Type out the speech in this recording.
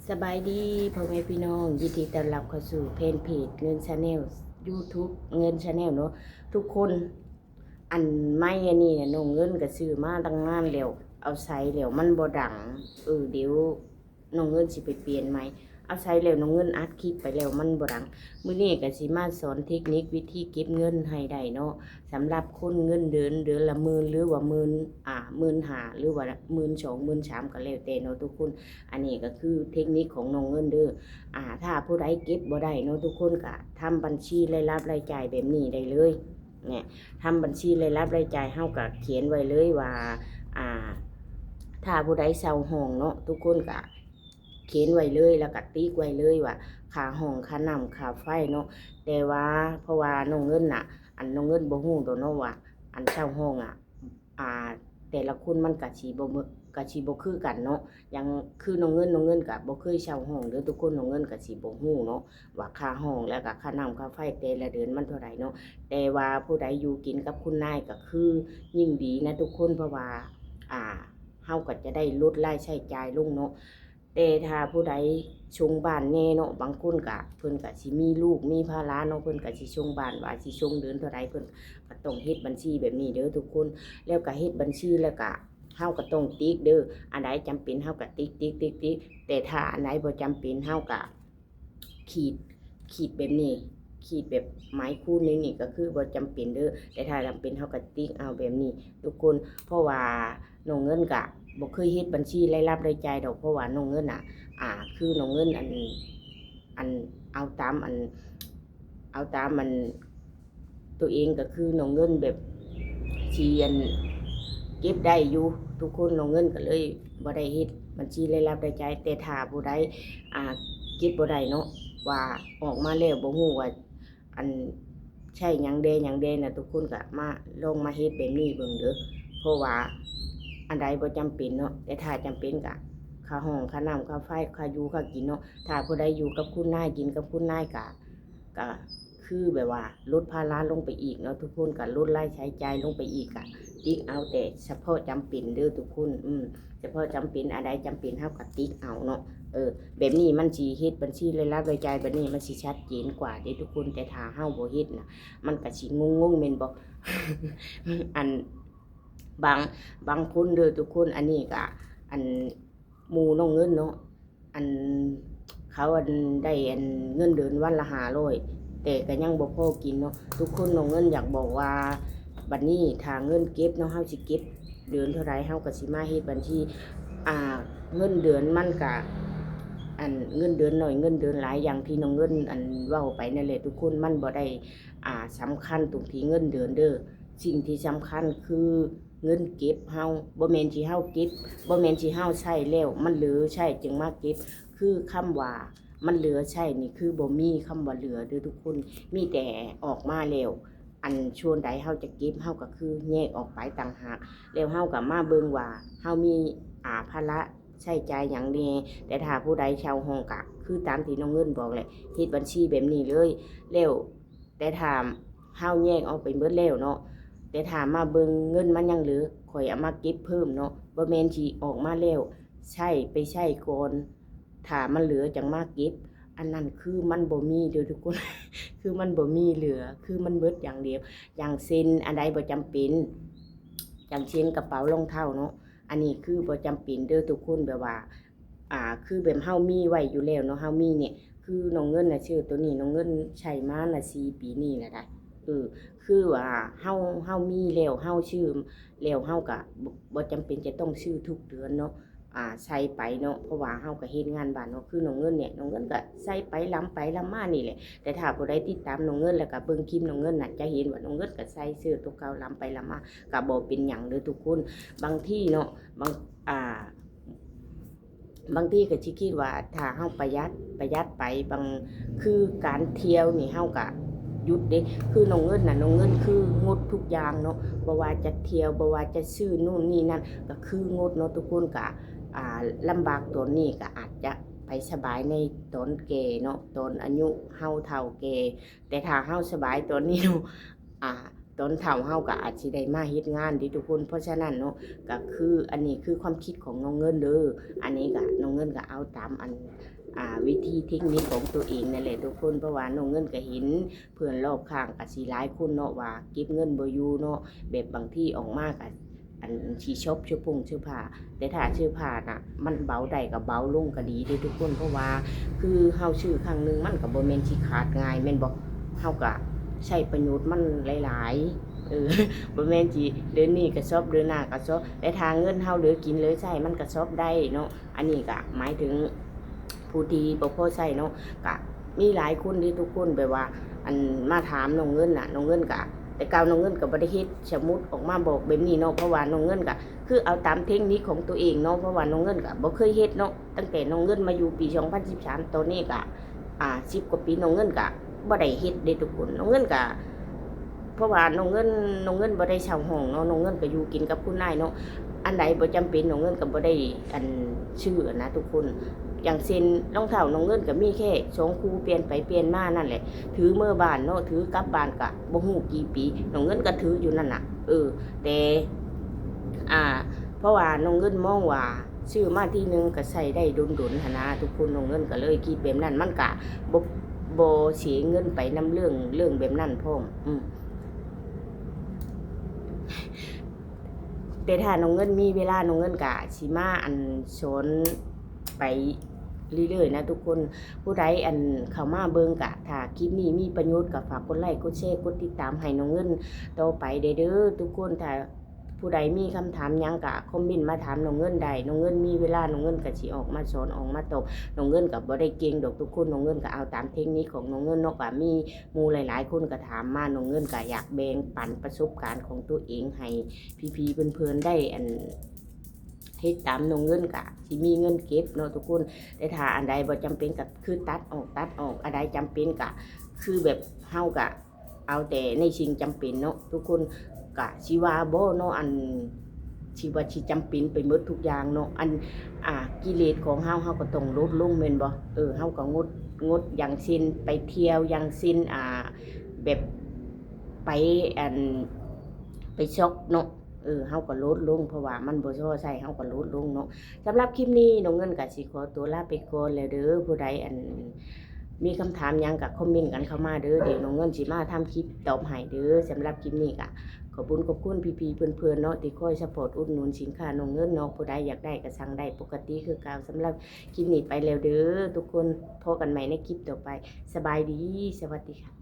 ສະບາຍດີພໍ່ແມ່ພີ່ນ້ອງ, ຍິນດີຕ້ອນຮັບເຂົ້າສູ່ແຟນເພຈເງິນ Channel, YouTube ເງິນ Channel ເນາະທຸກຄົນ. ອັນໄມ້ອັນນີ້ນະ ນ້ອງເງິນກໍຊື້ມາຕັ້ງນານແລ້ວ, ເອົາໃຊ້ແລ້ວມັນບໍ່ດັງ. ເອີ ດຽວນ້ອງເງິນຊິໄປປ່ຽນໃໝ່. ເອົາໃຊ້ແລ້ວນ້ອງເງິນອັດຄລິບໄປແລ້ວມັນບໍ່ດັງ. ມື້ນີ້ກໍຊິມາສອນເທັກນິກວິທີເກັບເງິນໃຫ້ໄດ້ເນາະ. ສຳລັບຄົນເງິນເດືອນ ເດືອນລະໝື່ນ ຫຼືວ່າໝື່ນ ອ່າ ໝື່ນຫ້າ ຫຼືວ່າໝື່ນສອງ ໝື່ນສາມ ກໍແລ້ວແຕ່ເນາະທຸກຄົນ. ອັນນີ້ກໍຄືເທັກນິກຂອງນ້ອງເງິນເດີ. ອ່າ ຖ້າຜູ້ໃດເກັບບໍ່ໄດ້ເນາະທຸກຄົນ ກໍທຳບັນຊີລາຍຮັບລາຍຈ່າຍແບບນີ້ໄດ້ເລີຍ. ແນະ ທຳບັນຊີລາຍຮັບລາຍຈ່າຍ ເຮົາກໍຂຽນໄວ້ເລີຍວ່າ ອ່າ ຖ້າຜູ້ໃດເຊົ່າຫ້ອງເນາະ ທຸກຄົນກໍຂຽນໄວ້ເລີຍ ແລ້ວກໍຕິກໄວ້ເລີຍວ່າ ຄ່າຫ້ອງ ຄ່ານ້ຳ ຄ່າໄຟເນາະ. ແຕ່ວ່າ ເພາະວ່ານ້ອງເງິນນະ ອັນ ນ້ອງເງິນບໍ່ຮູ້ດອກເນາະວ່າ ອັນເຊົ່າຫ້ອງອະ ອ່າ ແຕ່ລະຄົນມັນກະຊິບໍ່ເໝີ ກະຊິບໍ່ຄືກັນເນາະ. ຢ່າງຄືນ້ອງເງິນ ນ້ອງເງິນກະບໍ່ເຄີຍເຊົ່າຫ້ອງເດີທຸກຄົນ, ນ້ອງເງິນກະຊິບໍ່ຮູ້ເນາະວ່າຄ່າຫ້ອງ ແລ້ວກະຄ່ານ້ຳຄ່າໄຟແຕ່ລະເດືອນມັນເທົ່າໃດເນາະ. ແຕ່ວ່າຜູ້ໃດຢູ່ກິນກັບຄຸນນາຍກະຄືຍິ່ງດີນະທຸກຄົນ, ເພາະວ່າ ອ່າ ເຮົາກະຈະໄດ້ຫຼຸດລາຍໃຊ້ຈ່າຍລົງເນາະ. ແຕ່ຖ້າຜູ້ໃດຊົງບ້ານແດ່ເນາະ, ບາງຄົນກະ ເພິ່ນກະຊິມີລູກມີພາລະເນາະ, ເພິ່ນກະຊິຊົງບ້ານ ວ່າຊິຊົງເດືອນເທົ່າໃດ ເພິ່ນກະຕ້ອງເຮັດບັນຊີແບບນີ້ເດີທຸກຄົນ. ແລ້ວກະເຮັດບັນຊີ ແລ້ວກະເຮົາກະຕ້ອງຕິກເດີ, ອັນໃດຈຳເປັນເຮົາກະຕິກໆໆໆ. ແຕ່ຖ້າອັນໃດບໍ່ຈຳເປັນ ເຮົາກະ ຂີດ ຂີດແບບນີ້ ຂີດແບບໄມ້ຄູນໃນນີ້ ກໍຄືບໍ່ຈຳເປັນເດີ. ແຕ່ຖ້າຈຳເປັນ ເຮົາກໍຕິກເອົາແບບນີ້ທຸກຄົນ, ເພາະວ່ານ້ອງເງິນກະບໍ່ເຄີຍເຮັດບັນຊີລາຍຮັບລາຍຈ່າຍດອກ, ເພາະວ່ານ້ອງເງິນນະ ອ່າ ຄືນ້ອງເງິນ ອັນ ອັນ ເອົາຕາມ ອັນ ເອົາຕາມ ອັນ ຕົວເອງກໍຄືນ້ອງເງິນແບບຊິອັນເກັບໄດ້ຢູ່ທຸກຄົນ, ນ້ອງເງິນກໍເລີຍບໍ່ໄດ້ເຮັດບັນຊີລາຍຮັບລາຍຈ່າຍ. ແຕ່ຖ້າຜູ້ໃດ ອ່າ ເກັບບໍ່ໄດ້ເນາະ ວ່າອອກມາແລ້ວບໍ່ຮູ້ວ່າ ອັນ ໃຊ້ຫຍັງແດ່ຫຍັງແດ່ນະ ທຸກຄົນກໍມາ ລອງມາເຮັດແບບນີ້ເບິ່ງເດີ, ເພາະວ່າອັນໃດບໍ່ຈຳເປັນເນາະ. ແຕ່ຖ້າຈຳເປັນກໍຄ່າຫ້ອງ ຄ່ານ້ຳ ຄ່າໄຟ ຄ່າຢູ່ຄ່າກິນເນາະ. ຖ້າຜູ້ໃດຢູ່ກັບຄຸນນາຍ ກິນກັບຄຸນນາຍ ກໍ ກໍຄືແບບວ່າຫຼຸດພາລະລົງໄປອີກເນາະທຸກຄົນ, ກໍຫຼຸດລາຍໃຊ້ຈ່າຍລົງໄປອີກ. ກໍຕິກເອົາແຕ່ສະເພາະຈຳເປັນເດີທຸກຄົນ, ອືມ ສະເພາະຈຳເປັນ ອັນໃດຈຳເປັນເຮົາກໍຕິກເອົາເນາະ. ເອີ ແບບນີ້ມັນຊິເຮັດບັນຊີລາຍຮັບລາຍຈ່າຍ ແບບນີ້ມັນຊິຊັດເຈນກວ່າເດ້ທຸກຄົນ. ແຕ່ຖ້າເຮົາບໍ່ເຮັດນະ ມັນກໍຊິງົງໆ ແມ່ນບໍ່? ອັນ ບາງ ບາງຄົນເດີທຸກຄົນ, ອັນນີ້ກໍ ອັນ ໝູ່ນ້ອງເງິນເນາະ ອັນ ເຂົາ ອັນ ໄດ້ ອັນ ເງິນເດືອນວັນລະຫ້າຮ້ອຍ ແຕ່ກໍຍັງບໍ່ພໍກິນເນາະທຸກຄົນ. ນ້ອງເງິນຢາກບອກວ່າ ບັດນີ້ຖ້າເງິນເກັບເນາະ ເຮົາຊິເກັບເດືອນເທົ່າໃດ ເຮົາກໍຊິມາເຮັດບັນຊີ ອ່າ ເງິນເດືອນມັນກະ ອັນ ເງິນເດືອນໜ້ອຍ ເງິນເດືອນຫຼາຍ ຢ່າງທີ່ນ້ອງເງິນ ອັນ ເວົ້າໄປນັ້ນແຫຼະທຸກຄົນ, ມັນບໍ່ໄດ້ ອ່າ ສຳຄັນຕົງທີ່ເງິນເດືອນເດີ. ສິ່ງທີ່ສຳຄັນຄືເງິນເກັບເຮົາ, ບໍ່ແມ່ນທີ່ເຮົາເກັບ ບໍ່ແມ່ນທີ່ເຮົາໃຊ້ແລ້ວມັນເຫຼືອໃຊ້ຈຶ່ງມາເກັບ. ຄືຄຳວ່າມັນເຫຼືອໃຊ້ນີ້ຄືບໍ່ມີຄຳວ່າເຫຼືອເດີທຸກຄົນ, ມີແຕ່ອອກມາແລ້ວ ອັນສ່ວນໃດເຮົາຈະເກັບ ເຮົາກໍຄືແຍກອອກໄປຕ່າງຫາກ, ແລ້ວເຮົາກໍມາເບິ່ງວ່າເຮົາມີ ອ່າ ພາລະໃຊ້ຈ່າຍຫຍັງແດ່. ແຕ່ຖ້າຜູ້ໃດເຊົ່າຫ້ອງ ກໍຄືຕາມທີ່ນ້ອງເງິນບອກແຫຼະ, ເຮັດບັນຊີແບບນີ້ເລີຍ. ແລ້ວ ແຕ່ຖ້າເຮົາແຍກອອກໄປເບິດແລ້ວເນາະ, ແຕ່ຖ້າມາເບິ່ງເງິນມັນຍັງເຫຼືອ ຂ້ອຍເອົາມາເກັບເພີ່ມເນາະ, ບໍ່ແມ່ນຊິອອກມາແລ້ວໃຊ້ ໄປໃຊ້ກ່ອນ ຖ້າມັນເຫຼືອຈັ່ງມາເກັບ. ອັນນັ້ນຄືມັນບໍ່ມີເດີທຸກຄົນ, ຄືມັນບໍ່ມີເຫຼືອ ຄືມັນເບິດຢ່າງດຽວ. ຢ່າງເຊັ່ນ ອັນໃດບໍ່ຈຳເປັນ ຢ່າງເຊັ່ນກະເປົາລອງເທົ້າເນາະ, ອັນນີ້ຄືບໍ່ຈຳເປັນເດີທຸກຄົນ, ແບບວ່າ ອ່າ ຄືແບບເຮົາມີໄວ້ຢູ່ແລ້ວເນາະ, ເຮົາມີນີ້ ຄືນ້ອງເງິນນະຊື້ໂຕນີ້ ນ້ອງເງິນໃຊ້ມານະສີ່ປີນີ້ແຫຼະໄດ໋. ເອີ ຄືວ່າເຮົາ ເຮົາມີແລ້ວ ເຮົາຊື້ແລ້ວ ເຮົາກະບໍ່ ບໍ່ຈຳເປັນຈະຕ້ອງຊື້ທຸກເດືອນເນາະ, ອ່າ ໃສ່ໄປເນາະ, ເພາະວ່າເຮົາກະເຮັດງານບ້ານເນາະ. ຄືນ້ອງເງິນນີ້ ນ້ອງເງິນກະໃສ່ໄປລຳໄປລຳມານີ້ແຫຼະ. ແຕ່ຖ້າຜູ້ໃດຕິດຕາມນ້ອງເງິນ ແລ້ວກະເບິ່ງຄລິບນ້ອງເງິນນະ ຈະເຫັນວ່ານ້ອງເງິນກະໃສ່ເສື້ອໂຕເກົ່າລຳໄປລຳມາ ກະບໍ່ເປັນຫຍັງເດີທຸກຄົນ. ບາງທີເນາະ ບາງ ອ່າ ບາງທີກໍຊິຄິດວ່າຖ້າເຮົາປະຢັດ ປະຢັດໄປ ບາງ ຄືການທ່ຽວນີ້ເຮົາກະຢຸດເດ້. ຄືນ້ອງເງິນນະ ນ້ອງເງິນຄືງົດທຸກຢ່າງເນາະ, ບໍ່ວ່າຈະທ່ຽວ ບໍ່ວ່າຈະຊື້ໂນ່ນນີ້ນັ້ນ ກໍຄືງົດເນາະ. ທຸກຄົນກະ ອ່າ ລຳບາກຕອນນີ້ ກໍອາດຈະໄປສະບາຍໃນຕອນແກ່ເນາະ, ຕອນອາຍຸເຮົາເຖົ້າແກ່. ແຕ່ຖ້າເຮົາສະບາຍຕອນນີ້ເນາະ ອ່າ ຕອນເຖົ້າເຮົາກໍອາດຊິໄດ້ມາເຮັດງານເດ້ທຸກຄົນ. ເພາະສະນັ້ນເນາະ ກໍຄືອັນນີ້ຄືຄວາມຄິດຂອງນ້ອງເງິນເດີ. ອັນນີ້ກໍນ້ອງເງິນກໍເອົາຕາມອັນ ອ່າ ວິທີເທັກນິກຂອງຕົວເອງນັ້ນແຫຼະທຸກຄົນ. ເພາະວ່ານ້ອງເງິນກໍເຫັນເພື່ອນລອບຂ້າງກໍຊິຫຼາຍຄົນເນາະ ວ່າເກັບເງິນບໍ່ຢູ່ເນາະ ແບບບາງທີອອກມາກໍ ອັນຊິຊັອບເສື້ອຜົງເສື້ອຜ້າ. ແຕ່ຖ້າເສື້ອຜ້ານະ ມັນເບົາໄດ້ກໍເບົາລົງກໍດີເດ້ທຸກຄົນ. ເພາະວ່າຄືເຮົາຊື້ຄັ້ງໜຶ່ງ ມັນກໍບໍ່ແມ່ນຊິຂາດງ່າຍແມ່ນບໍ່? ເຮົາກໍໃຊ້ປະໂຫຍດມັນຫຼາຍໆ ເອີ ບໍ່ແມ່ນຊິເດືອນນີ້ກໍຊັອບ ເດືອນໜ້າກໍຊັອບ. ແຕ່ຖ້າເງິນເຮົາເຫຼືອກິນເຫຼືອໃຊ້ ມັນກໍຊັອບໄດ້ເນາະ. ອັນນີ້ກໍໝາຍເຖິງຜູ້ທີ່ບໍ່ພໍໃຊ້ເນາະ. ກະມີຫຼາຍຄົນເດ້ທຸກຄົນ ແບບວ່າ ອັນ ມາຖາມນ້ອງເງິນນະ. ນ້ອງເງິນກະ ແຕ່ເກົ່ານ້ອງເງິນກໍບໍ່ໄດ້ເຮັດສະໝຸດອອກມາບອກແບບນີ້ເນາະ ເພາະວ່ານ້ອງເງິນກະຄືເອົາຕາມເທັກນິກຂອງຕົວເອງເນາະ. ເພາະວ່ານ້ອງເງິນກະບໍ່ເຄີຍເຮັດເນາະ ຕັ້ງແຕ່ນ້ອງເງິນມາຢູ່ປີສອງພັນສິບສາມ ຕອນນີ້ກະ ອ່າ ສິບກວ່າປີ ນ້ອງເງິນກະບໍ່ໄດ້ເຮັດເດ້ທຸກຄົນ. ນ້ອງເງິນກະ ເພາະວ່ານ້ອງເງິນ ນ້ອງເງິນບໍ່ໄດ້ເຊົ່າຫ້ອງເນາະ ນ້ອງເງິນກໍຢູ່ກິນກັບຄຸນນາຍເນາະ. ອັນໃດບໍ່ຈຳເປັນ ນ້ອງເງິນກໍບໍ່ໄດ້ ອັນ ຊື້ຫັ້ນນະທຸກຄົນ. ຢ່າງເຊັ່ນ ລອງເທ້ານ້ອງເງິນກໍມີແຄ່ສອງຄູ່ ປ່ຽນໄປປ່ຽນມານັ້ນແຫຼະ. ຖືເມືອບ້ານເນາະ ຖືກັບບ້ານກໍບໍ່ຮູ້ກີ່ປີ ນ້ອງເງິນກໍຖືຢູ່ນັ້ນນະ. ເອີ ແຕ່ ອ່າ ເພາະວ່ານ້ອງເງິນມອງວ່າ ຊື້ມາທີໜຶ່ງກໍໃຊ້ໄດ້ດົນໆ ຫັ້ນນະທຸກຄົນ. ນ້ອງເງິນກໍເລີຍຄິດແບບນັ້ນ ມັນກະບໍ່ ບໍ່ເສຍເງິນໄປນຳເລື່ອງ ເລື່ອງແບບນັ້ນພ້ອມ. ອືມ ແຕ່ຖ້ານ້ອງເງິນມີເວລາ ນ້ອງເງິນກະຊິມາ ອັນ ສອນໄປເລື້ອຍໆ ນະທຸກຄົນ. ຜູ້ໃດ ອັນ ເຂົ້າມາເບິ່ງກະ ຖ້າຄລິບນີ້ມີປະໂຫຍດ ກະຝາກກົດໄລ ກົດແຊ ກົດຕິດຕາມໃຫ້ນ້ອງເງິນຕໍ່ໄປແດ່ເດີທຸກຄົນ. ຖ້າ ຜູ້ໃດມີຄຳຖາມຫຍັງກະຄອມເມັນມາຖາມນ້ອງເງິນໄດ້. ນ້ອງເງິນມີເວລາ ນ້ອງເງິນກະຊິອອກມາສອນ ອອກມາຕອບ. ນ້ອງເງິນກະບໍ່ໄດ້ເກັ່ງດອກທຸກຄົນ ນ້ອງເງິນກະເອົາຕາມເທັກນິກຂອງນ້ອງເງິນເນາະ. ກະມີໝູ່ຫຼາຍໆຄົນກະຖາມມາ ນ້ອງເງິນກະຢາກແບ່ງປັນປະສົບການຂອງຕົວເອງໃຫ້ພີ່ໆເພື່ອນໆໄດ້ ອັນ ເຮັດຕາມນ້ອງເງິນ ກະຊິມີເງິນເກັບເນາະທຸກຄົນ. ແຕ່ຖ້າອັນໃດບໍ່ຈຳເປັນກະຄືຕັດອອກ ຕັດອອກ. ອັນໃດຈຳເປັນກະຄືແບບເຮົາກະ ເອົາແຕ່ໃນສິ່ງຈຳເປັນເນາະທຸກຄົນ. ກະຊິວ່າບໍ່ເນາະ ອັນ ຊິວ່າຊິຈຳເປັນໄປໝົດທຸກຢ່າງເນາະ. ອັນ ອ່າ ກິເລດຂອງເຮົາ ເຮົາກໍຕ້ອງລົດລົງແມ່ນບໍ່? ເອີ ເຮົາກໍງົດ ງົດ ຢ່າງເຊັ່ນໄປທ່ຽວ ຢ່າງເຊັ່ນ ອ່າ ແບບໄປ ອັນ ໄປຊັອບເນາະ. ເອີ ເຮົາກໍລົດລົງ ເພາະວ່າມັນບໍ່ພໍໃຊ້ ເຮົາກໍລົດລົງເນາະ. ສຳລັບຄລິບນີ້ ນ້ອງເງິນກໍຊິຂໍຕົວລາໄປກ່ອນແລ້ວເດີ. ຜູ້ໃດ ອັນ ມີຄຳຖາມຫຍັງກໍຄອມເມັນກັນເຂົ້າມາເດີ ດຽວນ້ອງເງິນຊິມາທຳຄລິບຕອບໃຫ້ເດີ. ສຳລັບຄລິບນີ້ກໍຂອບຄຸນຂອບຄຸນພີ່ໆເພື່ອນໆເນາະ ທີ່ຄອຍຊັບພອດອຸດໜູນສິນຄ້ານ້ອງເງິນເນາະ. ຜູ້ໃດຢາກໄດ້ກໍສັ່ງໄດ້ປົກກະຕິຄືເກົ່າ. ສຳລັບຄລິບນີ້ໄປແລ້ວເດີທຸກຄົນ ພໍ້ກັນໃໝ່ໃນຄລິບຕໍ່ໄປ. ສະບາຍດີ ສະຫວັດດີຄ່ະ.